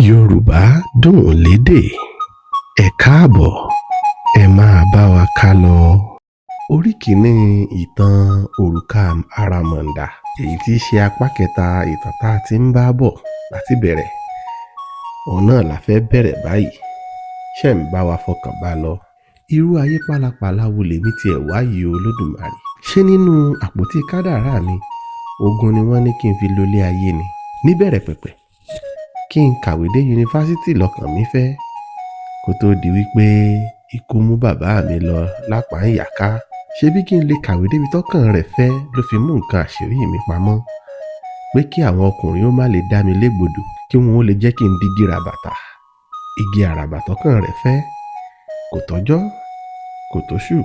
Yorùbá dùn lédè. Ẹ káàbọ̀, ẹ máa bá wa ká lọ. Orí kìíní, ìtàn Òrùka Àràmàǹdà, èyí tí í ṣe apá kẹta ìtàn tá a ti ń bá bọ̀ láti bẹ̀rẹ̀, òun náà la fẹ́ bẹ̀rẹ̀ báyìí. Ṣé ń bá wa fọkàn bá lọ? Irú ayé pálapàla wo lèmi tiẹ̀ wá yìí o, Olódùmarè? Ṣé nínú àpótí kádàrá mi, ogun ni wọ́n ní kí n fi lólé ayé ni? Níbẹ̀rẹ̀ pẹ̀pẹ̀, kí n kàwé dé yunifásítì lọ́kàn mi fẹ́, kó tóó di wípé ikú mú bàbá mi lọ lápá ń yàká. Ṣebí kí n lè kàwé débi tọ́kàn rẹ̀ fẹ́ ló fi mú nǹkan àṣírí mi pamọ́, pé kí àwọn ọkùnrin ó má lè dá mi légbodò, kí wọn ó lè jẹ́ kí n digi ràbàtà, igi àràbà tọ́kàn rẹ̀ fẹ́. Kò tọ́jọ́, kò tóṣù,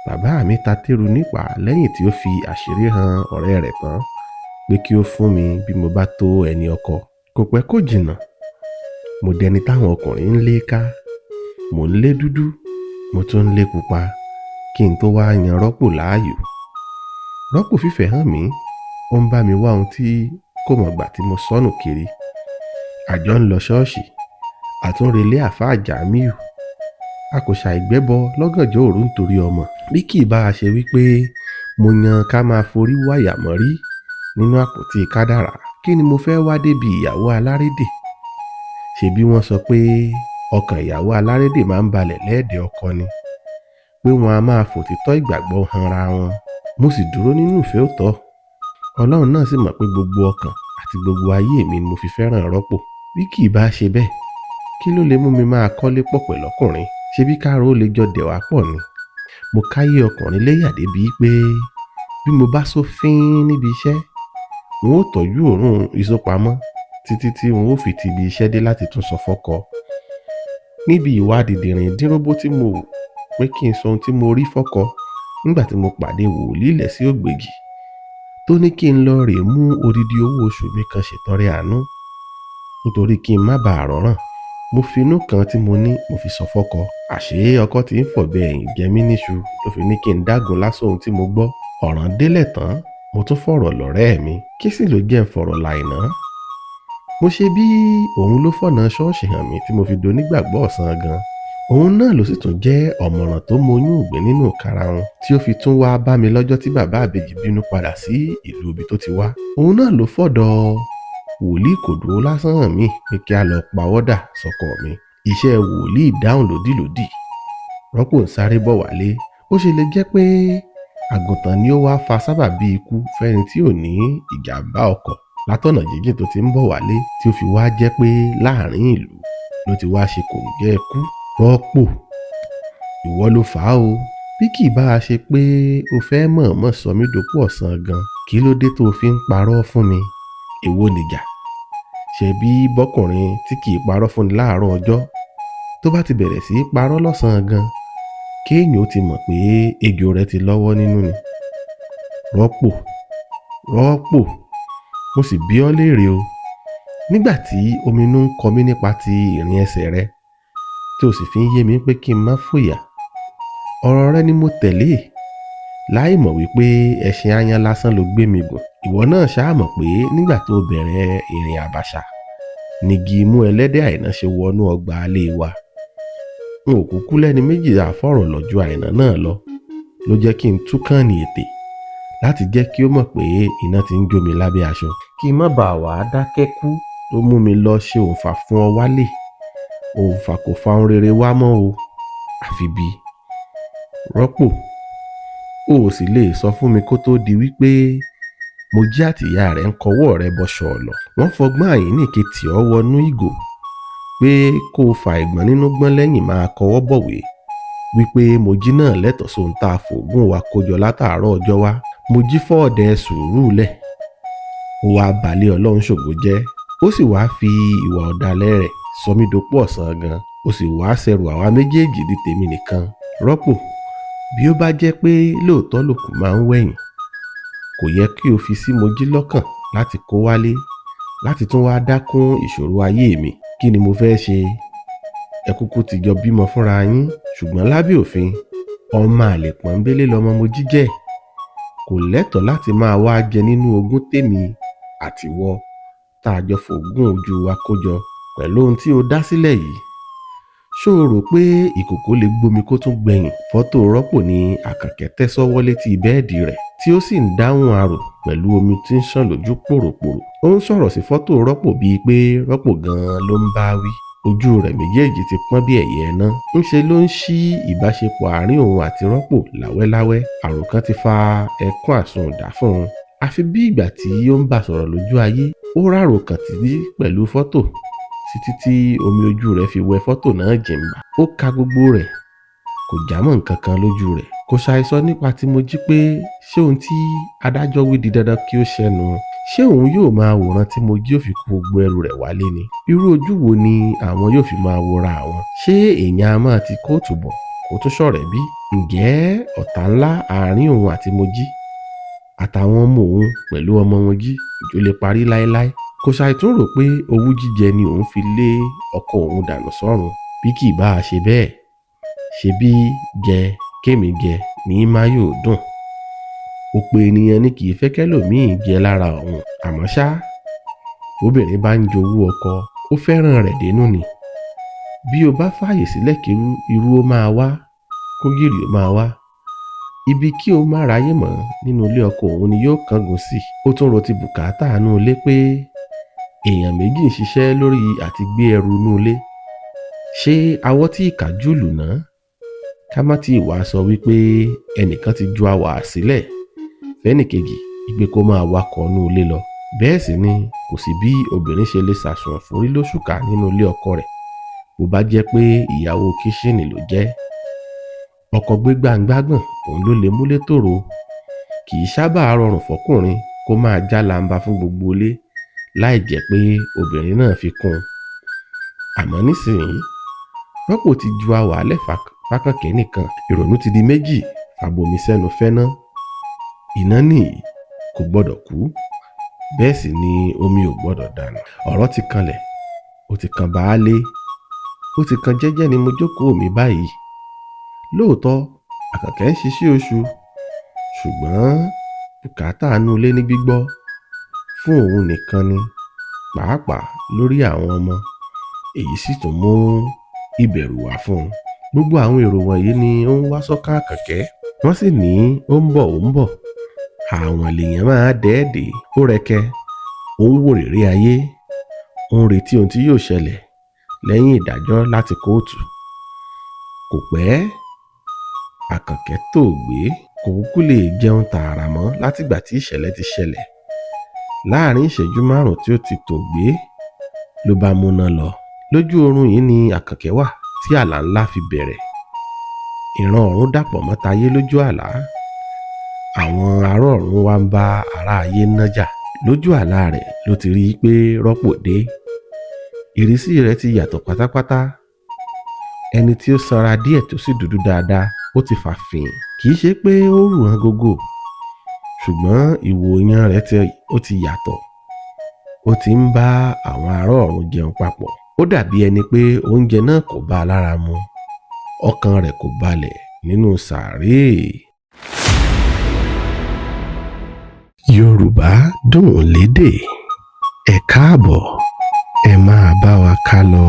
bàbá mi ta téru nípa lẹ́yìn tí ó fi àṣírí han ọ̀rẹ́ rẹ̀ tán pé kí ó fún mi bí mo bá tó ẹni ọkọ. Kò pẹ́ kò jìnnà, mo dẹni táwọn ọkùnrin ń lé ká. Mò ń lé dúdú, mo tún ń lé pupa, kí n tó wáá yan Rọ́pò láàyò. Rọ́pò fífẹ́ hàn mí, ó ń bá mi wá ohun tí kò mọ̀gbà tí mo sọnù kiri. Àjọ ń lọ ṣọ́ọ̀ṣì, àtúnrelé àáfàá Jamiu. A kò ṣàìgbẹ́bọ lọ́gànjọ́ òru nítorí ọmọ. Bí kì í bá a ṣe wípé mo yan ká máa forí wáyà mọ́rí nínú àpótí kádàrá, kí ni mo fẹ́ wá débi ìyàwó alárédè? Ṣebí wọ́n sọ pé ọkàn ìyàwó alárédè máa ń balẹ̀ lẹ́ẹ̀dẹ̀ ọkọ ni, pé wọn a máa fòtítọ́ ìgbàgbọ́ hanra wọn. Mo sì dúró nínú ìfẹ́ òótọ́. Ọlọ́run náà sì mọ̀ pé gbogbo ọkàn àti gbogbo ayé mi ni mo fi fẹ́ràn Rọ́pò. Bí kì í bá ṣe bẹ́ẹ̀, kí ló lè mú mi máa kọ́lé pọ̀ pẹ̀lú ọkùnrin? Ṣebí káàró lè jọ dẹ̀ wá pọ̀ ni? Mo káyé ọkùnrin léyà débi pé bí mo bá só fín níbi iṣẹ́, n ó tọ́jú òórùn iṣó pamọ́ títí tí n ó fi ti ibi iṣẹ́ dé láti tún sọ fọ́kọ. Níbi ìwà dìndìnrìn dínróbó tí mo wù pé kí n sọ ohun tí mo rí fọ́kọ nígbà tí mo pàdé wòlíì Lẹ́sí Ògbèjì tó ní kí n lọ rèé mú odidi owó oṣù mi kan ṣètọrẹ àánú nítorí kí n má bàa rọ́ràn. Mo finú kan tí mo ní mo fi sọ fọ́kọ. Àṣé ọkọ tí ń fọ̀bẹ ẹ̀yìn jẹ mí níṣu ló fi ní kí n dágun lásán ohun tí mo gbọ́. Ọ̀ràn délẹ̀ tán, mo tún fọ̀rọ̀ lọ̀rẹ́ mi. Kí sì ló jẹ́ ń fọ̀rọ̀ láìná? Mo ṣe bí òun ló fọ̀nà ṣọ́ọ̀ṣì hàn mí tí mo fi donígbàgbọ́ ọ̀sán gan. Òun náà ló sì tún jẹ́ ọ̀mọ̀ràn tó moyún ìgbín nínú ìkarahun tí ó fi tún wá bá mi lọ́jọ́ tí bàbá àbèjì bínú padà sí ìlú ibi tó ti wá. Òun náà ló fọ̀dọ̀ wòlíì kò dúró lásán hàn mí pé kí a lọ pawọ́dà sọ́kọ mi. Iṣẹ́ wòlíì dáhùn lódìlódì. Rọ́pò ń sáré bọ̀ wálé. Ó ṣe lè jẹ́ pé àgùntàn ni ó wáá fa sábàbí ikú fẹ́ni tí ò ní ìjàmbá ọkọ̀ látọ̀nà jíjìn tó ti ń bọ̀ wálé, tí ó fi wá jẹ́ pé láàrin ìlú ló ti wá ṣe kòǹgẹ́ ikú? Rọ́pò, ìwọ ló fà á o. Bí kì í bá a ṣe pé o fẹ́ mọ̀ọ́mọ̀ sọ mí dopò ọ̀sán gan, kí ló dé tó fi ń parọ́ fún mi? Èwo nìjà? Ṣebí bọ́kùnrin tí kì í parọ́ fúnni láàárọ̀ ọjọ́, tó bá ti bẹ̀rẹ̀ sí í parọ́ lọ́sàn-án gan, kéèyàn ó ti mọ̀ pé ejò rẹ̀ ti lọ́wọ́ nínú ni. Rọ́pò, Rọ́pò, mo sì bi ọ́ léèrè o. Nígbà tí ominú ń kọ mí nípa ti ìrìn ẹsẹ̀ rẹ, tí o sì fi ń yé mi pé kí n má fòyà, ọ̀rọ̀ rẹ ni mo tẹ̀lé, láì mọ̀ wípé ẹṣin aáyán lásán ló gbé mi gùn. Ìwọ náà ṣáà mọ̀ pé nígbà tó bẹ̀rẹ̀ ìrìn àbàṣà nígi imú ẹlẹ́dẹ̀ Àìná ṣe wọnú ọgbà ilé wa. N ò kúkú lẹ́ni méjì àfọ̀rọ̀ lọ ju Àìná náà lọ, ló jẹ́ kí n tú kànnì ètè láti jẹ́ kí ó mọ̀ pé iná ti ń jó mi lábẹ́ aṣọ. Kí n má bàa wàá dákẹ́ kú ló mú mi lọ ṣe òǹfà fún ọ wálé. Òǹfà kò fa ohun rere wá mọ́ o, àfi bí. Rọ́pò, o ò sì lè sọ fún mi kó tóó di wípé Mojí àtìyá rẹ̀ ń kọwọ́ rẹ bọṣọ ọ̀lọ̀. Wọ́n fọgbọ́n àyínnìke tì ọ́ wọnú ìgò pé kó o fa ìgbọ́n nínú gbọ́n lẹ́yìn máa kọwọ́ bọ̀wé wípé Mojí náà lẹ́tọ̀ọ́ sóhun tá a fòógùn wa kó jọ látàárọ̀ ọjọ́ wá. Mojí fọ́ọ̀dẹ sùúrù lẹ̀, ó wáá balẹ̀ Ọlọ́run ṣògo jẹ́, ó sì wáá fi ìwà ọ̀dàlẹ̀ rẹ̀ sọ mí dopò ọ̀sán gan, ó sì wáá ṣẹrù àwa méjèèjì di tèmi nìkan. Rọ́pò, bí ó bá jẹ́ pé lóòótọ́ lòkú máa ń wẹ̀yìn, kò yẹ kí o fi sí Mojí lọ́kàn láti kó wálé láti tún wáá dákún ìṣòro ayé mi. Kí ni mo fẹ́ ṣe? Ẹ kúkú ti jọ bímọ fúnra yín, ṣùgbọ́n lábẹ́ òfin, ọmọ àlè pọ́nbélé lọmọ Mojí jẹ́. Kò lẹ́tọ̀ọ́ láti máa wá jẹ nínú ogún tèmi àtiwọ tá a jọ fòógùn ojú wa kó jọ. Pẹ̀lú ohun tí o dá sílẹ̀ yìí, ṣó o rò pé ìkòkò lè gbomi kó tún gbẹ̀yìn? Fọ́tò Rọ́pò ni Àkànkẹ́ tẹ́ sọ́wọ́ létí bẹ́ẹ̀dì rẹ̀, tí ó sì ń dáhùn àrò pẹ̀lú omi tí ń ṣàn lójú pòròpòrò. Ó ń sọ̀rọ̀ sí fọ́tò Rọ́pò bíi pé Rọ́pò gan-an ló ń bá wí. Ojú rẹ̀ méjèèjì ti pọ́n bí ẹ̀yẹ iná. Ńṣe ló ń ṣí ìbáṣepọ̀ àárín òun àti Rọ́pò láwẹ́láwẹ́. Àròkàn ti fa ẹkún àsundà fún un. Àfi bí ìgbà tí ó ń bá sọ̀rọ̀ lójú ayé. Ó ráròkàn títí pẹ̀lú fọ́tò títí tí omi ojú rẹ̀ fi wẹ fọ́tò náà jìnbà. Ó ka gbogbo rẹ̀, kò jámọ́ nǹkan kan lójú rẹ̀. Kò ṣàìsọ nípa tí Mojí pé ṣé ohun tí adájọ́ wí di dandan kí ó ṣẹnu? Ṣé òun yóò máa wòran tí Mojí ó fi kó gbogbo ẹrù rẹ̀ wálé ni? Irú ojú wo ni àwọn yóò fi máa wora àwọn? Ṣé èèyàn a máa ti kóòtù bọ̀ kó tún ṣọ̀rẹ́ bí? Ǹjẹ́ ọ̀tá ńlá àárín òun àti Mojí àtàwọn ọmọ òun pẹ̀lú ọmọ Mojí ìjọ lè parí láéláé? Kò ṣàìtún rò pé owú jíjẹ ni òun fi lé ọkọ òun dànù sọ́run. Bí kì í bá a ṣe bẹ́ẹ̀, ṣe bí jẹ kémi jẹ ní máyò dùn. Òpè ènìyàn ni kì í fẹ́ kẹ́lòmíì jẹ lára òun. Àmọ́ ṣá, obìnrin bá ń jowú ọkọ, ó fẹ́ràn rẹ̀ dénú ni. Bí o bá fààyè sílẹ̀ kí irú ó máa wá, kó gìrì ó máa wá, ibi kí o má ráyè mọ́ nínú ilé ọkọ òun ni yóò kángun sí. Ó tún ro ti bùkátà inú ilé pé èèyàn méjì ń ṣiṣẹ́ lórí àti gbé ẹrù inú ilé. Ṣé awọ́ tí ìkàjú lù ná? Ká má tí ì wá sọ wípé ẹnìkan ti ju awà sílẹ̀ fẹ́nìkejì ìgbé kó máa wakọ̀ inú ilé lọ. Bẹ́ẹ̀ sì ni kò sí bí obìnrin ṣe lè sàsùn forí lóṣùkà nínú ilé ọkọ rẹ̀ bó bá jẹ́ pé ìyàwó kíṣìnì ló jẹ́. Ọkọ gbégbá-ń-gbágbọ̀n òun ló lè múlé tòrò. Kì í sábà rọrùn fọkùnrin kó máa já lamba fún gbogbo ilé láì jẹ́ pé obìnrin náà fi kún un. Àmọ́ nísìnyí, Rọ́pò ti ju awà lẹ̀ fákànkẹ́ nìkan. Ìrònú ti di méjì fàbomi sẹ́nu fẹ́ná. Iná nìyí kò gbọ́dọ̀ kú, bẹ́ẹ̀ sì ni omi ò gbọ́dọ̀ dànù. Ọ̀rọ̀ ti kanlẹ̀, ó ti kan baálé, ó ti kan jẹ́jẹ́ ni mo jókòó mi báyìí. Lóòótọ́, Àkànkẹ́ ń ṣiṣẹ́ oṣù, ṣùgbọ́n bùkátà inú ilé ní gbígbọ́ fún òun nìkan ni, pàápàá lórí àwọn ọmọ. Èyí sì tún mú ìbẹ̀rù wá fún un. Gbogbo àwọn èrò wọ̀nyí ni ó ń wá sọ́kàn Àkànkẹ́. Wọ́n sì ní ó ń bọ̀ ó ń bọ̀. Àwọn lèèyàn máa dẹ́ẹ̀dẹ́. Ó rẹkẹ, ó ń wò réré ayé, ó ń retí ohun tí yóò ṣẹlẹ̀ lẹ́yìn ìdájọ́ láti kóòtù. Kò pẹ́, Àkànkẹ́ tòògbé. Kò kúkú lè jẹun tààrà mọ́ látìgbà tí ìṣẹ̀lẹ̀ ti ṣẹlẹ̀. Láàárín ìṣẹ́jú márùn-ún tí ó ti tòògbé ló bá múná lọ. Lójú oorun yìí ni Àkànkẹ́ wà tí àlá ńlá fi bẹ̀rẹ̀. Ìran ọ̀run dàpọ̀ mọ́ tayé lójú àlá. Àwọn ará ọ̀run wá ń bá ará ayé nájà. Lójú àlá rẹ̀ ló ti rí i pé Rọ́pò dé. Ìrísí rẹ̀ ti yàtọ̀ pátápátá. Ẹni tí ó sanra díẹ̀ tó sì dúdú dáadáa, ó ti fà fìn. Kì í ṣe pé ó rù hàn gógó, ṣùgbọ́n ìwòyàn rẹ̀ ó ti yàtọ̀. Ó ti ń bá àwọn ará ọ̀run jẹun papọ̀. Ó dàbí ẹni pé oúnjẹ náà kò bá a lára mu. Ọkàn rẹ̀ kò balẹ̀ nínú sàréè. Yorùbá dùn lédè. Ẹ káàbọ̀, ẹ máa bá wa ká lọ.